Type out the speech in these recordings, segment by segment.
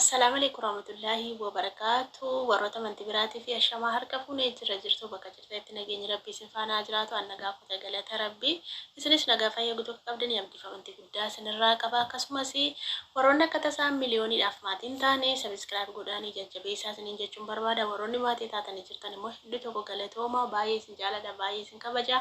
Assalamu Alaikum warahmatullahi wabarakatuh. Warroota amantii biraatii fi ashamaa harka fuunee jira jirtu bakka jirtanitti nageenyi Rabbii isin faana haa jiraatu. An nagaa koota galata Rabbii. Isinis nagaa fayyaa guutuu akka qabdanii abdiif amantii guddaa isinirraa qaba. Akkasumas warroonni akka tasaa miliyooniidhaaf maatii hin taane subscribe godhaanii jajjabeessaa isiniin jechuun barbaada. Warroonni maatii taatanii jirtan immoo hedduu tokko galatooma. Baay'ee isin jaaladha, baay'ee isin kabaja.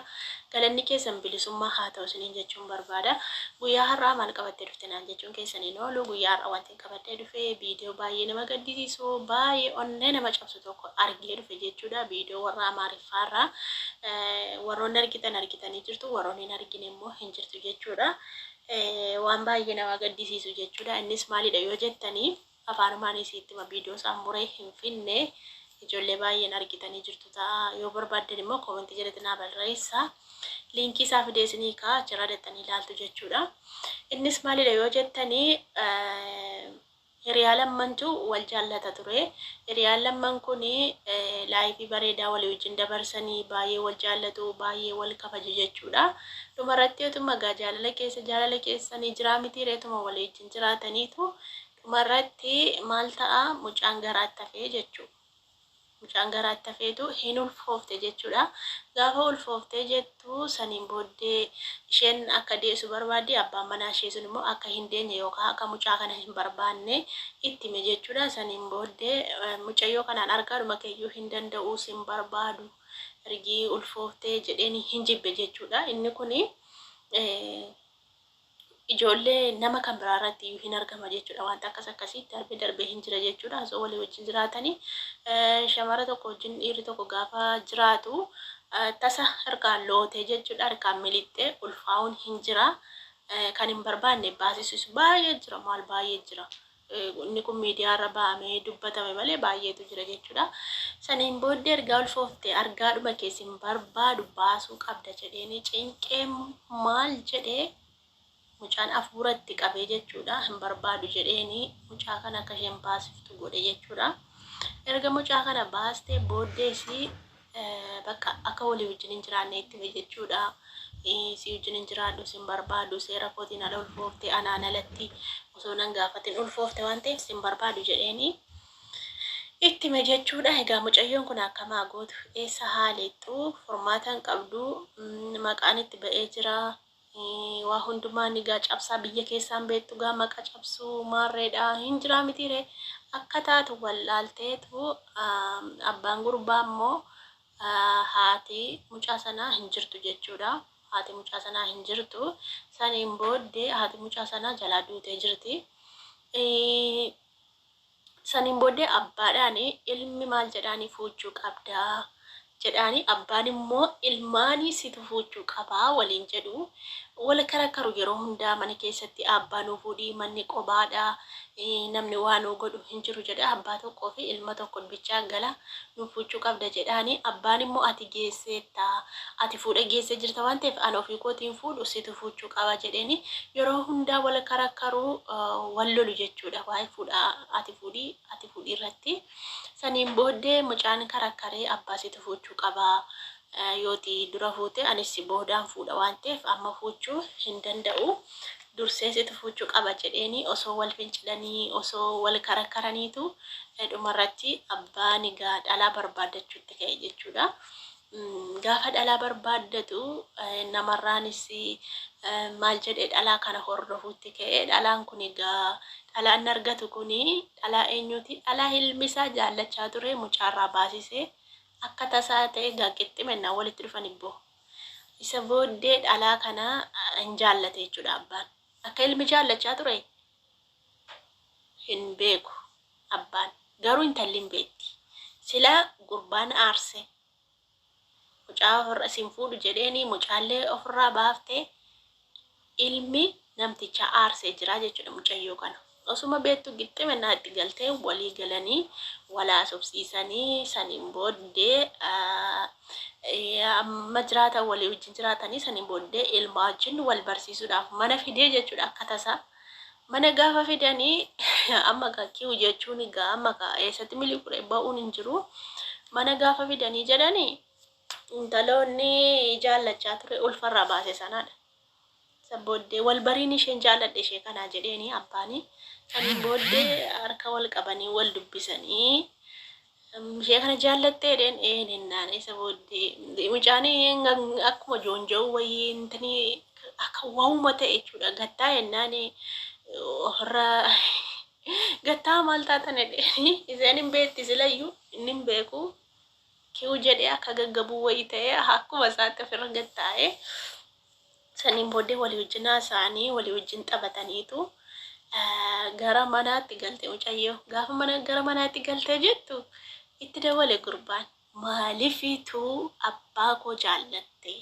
Galanni keessan bilisummaa haa ta'u isiniin jechuun barbaada. Guyyaa har'aa maal qabattee dhufte naan jechuun keessan hin oolu. Guyyaa har'aa wanti qabadhee dhufe viidiyoo baay'ee nama gaddisiisu, baay'ee onnee nama cabsu tokko argee dhufe jechuudha. Viidiyoo warra Amaariffaarraa warroonni argitan argitanii jirtu, warroonni hin argine immoo hin jirtu jechuudha. Waan baay'ee nama gaddisiisu jechuudha. Innis maalidha yoo jettanii, afaanumaan isiitti hima. Viidiyoo isaan muree hin finne, ijoollee baay'een argitanii jirtu ta'a. Yoo barbaaddan immoo koomentii jalatti naa barreessa. Liinkii isaa fidee isinii kaa achirraa dattanii ilaaltu jechuudha. Innis maalidha yoo jettanii, hiriyaa lammantu wal jaallata ture. Hiriyaan lamman kun laayifii bareedaa walii wajjin dabarsanii baay'ee wal jaallatu, baay'ee wal kabaju jechuudha. Dhumarratti otuma gaa jaalala keessa jaalala keessanii jiraa miti reetuma walii wajjin jiraataniitu dhumarratti maal ta'a? Mucaan garaatti hafee jechuudha. Mucaan garaatti hafeetu hin ulfoofte jechuudha. Gaafa ulfooftee jettu saniin booddee isheen akka deessu barbaaddi, abbaan manaa ishee sun immoo akka hin deenye yookaan akka mucaa kana hin barbaanne itti hime jechuudha. Saniin booddee mucayyoo kanaan argaadhuma keeyyuu hin danda'u, sin barbaadu ergii ulfooftee jedheen hin jibbe jechuudha. Inni kuni ijoollee nama kan biraa irratti iyyuu hin argama jechuudha. Wanta akkas akkasii darbee darbee hin jira jechuudha. Osoo walii wajjin jiraatanii, shamara tokko wajjin dhiirri tokko gaafa jiraatu, tasa harkaan lootee jechuudha. Harkaan milixxee ulfaa'uun hin jira. Kan hin barbaanne baasisus baay'ee jira. Maal baay'ee jira. Inni kun miidiyaa irra ba'amee dubbatame malee baay'eetu jira jechuudha. Saniin booddee ergaa ulfoofte argaadhuma keessi hin barbaadu baasuu qabda jedheeni cinqee maal jedhee mucaan afuuratti qabee jechuudha. Hin barbaadu jedheeni mucaa kana akka isheen baasiftu godhe jechuudha. Erga mucaa kana baastee booddees bakka akka walii wajjin hin jiraanne itti hime jechuudha. Si wajjin hin jiraadhu, sin barbaadu, seera kootiin ala ulfoofte, anaan alatti osoo nan gaafatin ulfoofte waan ta'eef sin barbaadu jedheeni itti hime jechuudha. Egaa mucayyoon kun akkamaa gootu, eessa haaleexxu, furmaata hin qabdu, maqaan itti ba'ee jira. Waa hundumaa ni gaa cabsaa biyya keessaan beektu gaa maqa cabsuu maarreedha hin jiraa mitiire akka taatu wallaalteetu. Abbaan gurbaa immoo, haati mucaa sanaa hin jirtu jechuudha. Haati mucaa sanaa hin jirtu. Saniin booddee haati mucaa sanaa jalaa duutee jirti. Saniin booddee abbaadhaan ilmi maal jedhaanii, fuuchuu qabdaa jedhaanii, abbaan immoo ilmaanii situ fuuchuu qabaa waliin jedhu. Wal karakaru yeroo hundaa mana keessatti. Abbaa nuu fuudhii, manni qobaadha, namni waa nuu godhu hin jiru jedha. Abbaa tokkoo fi ilma tokko bichaa gala, nuu fuuchuu qabda jedhaanii. Abbaan immoo ati geesseetta, ati fuudha geessee jirta waan ta'eef ani ofii kootiin fuudhu, situ fuuchuu qaba jedheeni yeroo hundaa wal karakaru, wal lolu jechuudha waa'ee fuudha ati fuudhii ati fuudhii irratti. Saniin booddee mucaan karakkaree abbaa situ fuuchuu qabaa, yooti dura fuute anis si boodaan fuudha waan ta'eef amma fuuchuu hin danda'u, dursee situ fuuchuu qaba jedheeni. Osoo wal fincilanii, osoo wal karakkaraniitu dhumarratti abbaan egaa dhalaa barbaaddachuutti ka'e jechuudha. Gaafa dhalaa barbaaddatu namarraanis maal jedhee dhalaa kana hordofuutti ka'e. Dhalaan kun egaa dhalaa inni argatu kun dhalaa eenyuti? Dhalaa ilmi isaa jaallachaa ture mucaarraa baasisee akka tasaa ta'e egaa qixximennaan walitti dhufan ibboo. Isa booddee dhalaa kana hin jaallate jechuudha abbaan. Akka ilmi jaallachaa ture hin beeku abbaan. Garuu intalli hin beekti. Sila gurbaan aarse mucaa ofirra isin fuudhu jedheeni mucaallee ofirraa baaftee ilmi namtichaa aarsee jira jechuudha mucayyoo kana. Osuma beektu gixximennaa itti galtee walii galanii wal haasofsiisanii, saniin booddee amma jiraatan walii wajjin jiraatanii, saniin booddee ilma wajjin wal barsiisuudhaaf mana fidee jechuudha akka tasaa. Mana gaafa fidanii amma ka kiyu jechuun egaa amma ka eessatti miliqure ba'uun hin jiru. Mana gaafa fidanii jedhanii intaloonni jaallachaa ture ulfarraa baase sanaadha. Isa booddee wal bariin isheen jaalladhe ishee kanaa jedheeni abbaani. Saniin booddee harka wal qabanii wal dubbisanii ishee kana jaallattee jedheen een ennaan isa booddee mucaan akkuma joonja'uu wayii intini akka waa'uma ta'e jechuudha. Gattaa ennaan ofirra gattaa maal taatan jedheeni isheen hin beekti silayyuu inni hin beeku. Kiw jedhee akka gaggabuu wayii ta'e akkuma isaatti ofirra gattaa'e. Saniin booddee walii wajjin haasa'anii walii wajjin taphataniitu gara manaatti galte mucayyoo. Gaafa mana gara manaatti galtee jettu itti dawwale gurbaan. Maaliifitu abbaa koo jaallatte?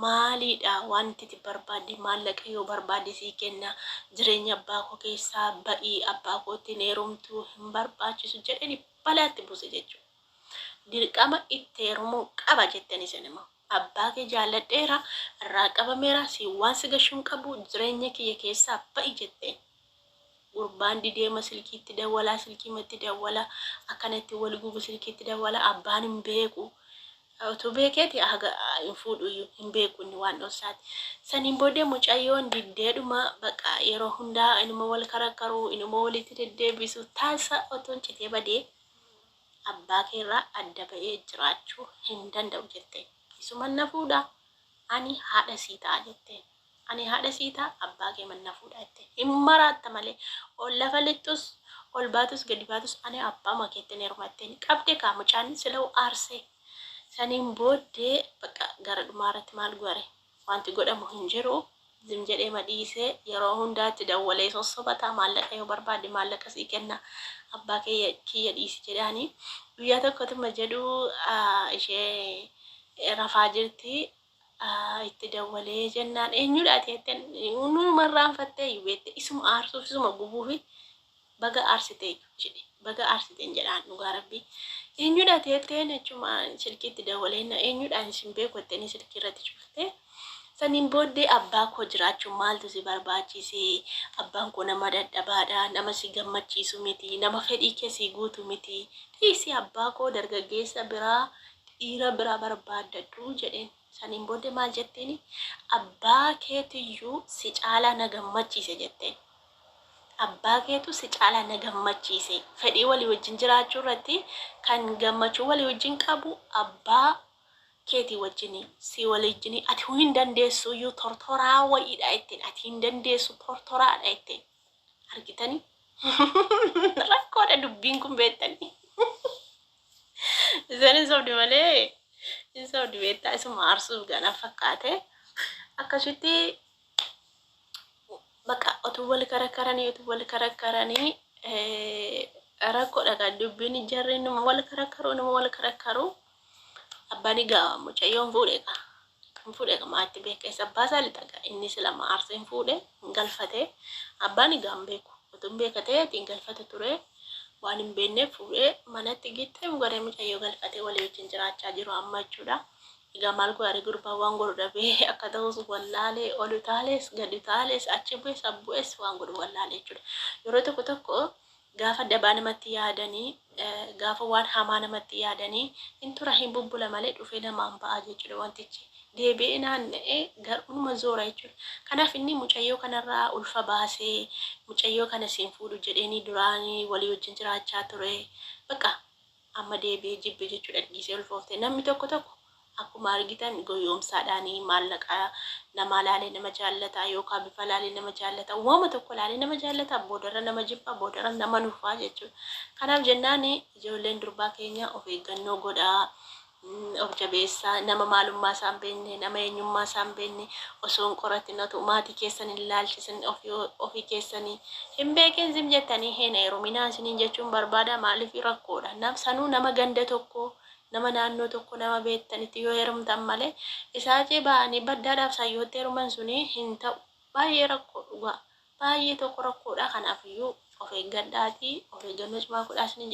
Maaliidha wanti ati barbaadde? Maallaqa yoo barbaadde sii kenna. Jireenya abbaa koo keessaa ba'ii abbaa kootti hin heerumtu hin barbaachisu jedheni balaatti buuse jechuudha. Dirqama itti heerumuu qaba jettan isin immoo. Abbaa kee jaalladheera, irraa qabameera, siin waan si gashuu hin qabu, jireenya kiyya keessaa ba'i jetteen. Gurbaan dideema silkiitti dawwalaa, silkiimatti dawwala, akkanatti wal gubu silkiitti dawwala, abbaan hin beeku. Utuu beekeeti haga hin fuudhuyyuu hin beeku inni waan dhoksaati. Saniin booddee mucayyoon diddeedhuma baqa yeroo hundaa inuma wal karakkaru, inuma walitti deddeebisu tasa otoon citee badee abbaa keerraa adda ba'ee jiraachuu hin danda'u jetteen. Isuman na fuudha, ani haadha sii ta'a jetteen. Ani haadha sii ta'a, abbaa kee man na fuudha jetteen. Hin maraatta malee ol lafa lixxus, ol baatus gadi baatus ani abbaa keettin heeruma jetteen. Qabde kaa mucaan sila'u aarsee. Saniin booddee bakka gara dhumaa irratti maal godhe? Wanti godhamu hin jiru. Zim jedhee ma dhiisee yeroo hundaatti dawwalee sossobata maallaqa yoo barbaadde maallaqa sii kenna abbaa kiyya dhiisi jedhaani. Guyyaa tokkotuma jedhu ishee rafaa jirti itti dawwalee jennaan eenyudha ati jetteen numa irraanfattee iyyuu beekte isuma aarsuuf isuma gubuufi baga aarsitee jedhe baga aarsiteen jedhaan dhugaa rabbii eenyudha ati jetteen achuma silkiitti dawwalee eenyudhaan isin beeku jetteen silkii irratti cuftee. Saniin booddee abbaa koo jiraachuun maaltu si barbaachise? Abbaan koo nama dadhabaadha, nama si gammachiisu miti, nama fedhii kee si guutu miti. Dhiisi abbaa koo dargaggeessa biraa, dhiira biraa barbaaddadhu jedheen. Saniin booddee maal jetteeni? Abbaa keetiyyuu si caalaa na gammachiise jetteen. Abbaa keetu si caalaa na gammachiise. Fedhii walii wajjin jiraachuu irratti kan gammachuu walii wajjin qabu abbaa keetii wajjini si waliijjini ati hin dandeessu iyyuu tortoraa wayiidha jetteen ati hin dandeessu tortoraadha jetteen argitanii rakkoodha dubbiin kun beektanii isaan hin sobdi malee hin sobdi beektaa isuma aarsuuf gana fakkaate akkasitti bakka utuu wal karakkaranii utuu wal karakkaranii rakkoodha kan dubbiin jarri numa wal karakkaru numa wal karakkaru. Abbaan egaa mucayyoon fuudhe kaa. Hin fuudhe kaa maatti beeka isa abbaa isaa lixa gaa inni sila aarse hin fuudhe hin galfate. Abbaan egaa hin beeku. Utuu hin beeka ta'e hin galfate ture. Waan hin beekneef fuudhee manatti gittee garee mucayyoo galfatee walii wajjin jiraachaa jiru amma jechuudha. Egaa maal godhare gurbaan waan godhu dhabee akka ta'us wallaalee ol utaalees gad utaalees achi bu'es abbu'es waan godhu wallaalee jechuudha. Yeroo tokko tokko gaafa dabaa namatti yaadanii gaafa waan hamaa namatti yaadanii hin tura hin bubbula malee dhufee namaan ba'a jechuudha wantichi. Deebi'ee naanna'ee gar'unuma zoora jechuudha. Kanaaf inni mucayyoo kanarraa ulfa baasee mucayyoo kana siin fuudhu jedheenii duraanii walii wajjin jiraachaa ture. Bakka amma deebi'ee jibbe jechuudha dhiisee ulfoofte. Namni tokko tokko akkuma argitan goyoomsaadhaanii maallaqa namaa laalee nama jaallata yookaan bifa laalee nama jaallata uumama tokko laalee nama jaallata boodarra nama jibba boodarra nama nufaa jechuudha. Kanaaf jennaan ijoolleen durbaa keenya of eeggannoo godhaa of jabeessaa nama maalummaa isaa hin beekne nama eenyummaa isaa hin beekne osoo hin qoratin otoo maatii keessan hin laalchisin ofii keessanii hin beekin zim jettanii hin heeruminaa isiniin jechuun barbaada maaliif rakkoodha. Sanuu nama ganda tokko nama naannoo tokko nama beektanitti yoo heerumtan malee isaa achii ba'anii baddaadhaaf sayyootti heeruman suni hin ta'u. Baay'ee rakkoo dhugaa. Baay'ee tokko rakkoodha. Kanaafiyyuu of eeggadhaatii of eeggannoo cimaa godhaa isiniin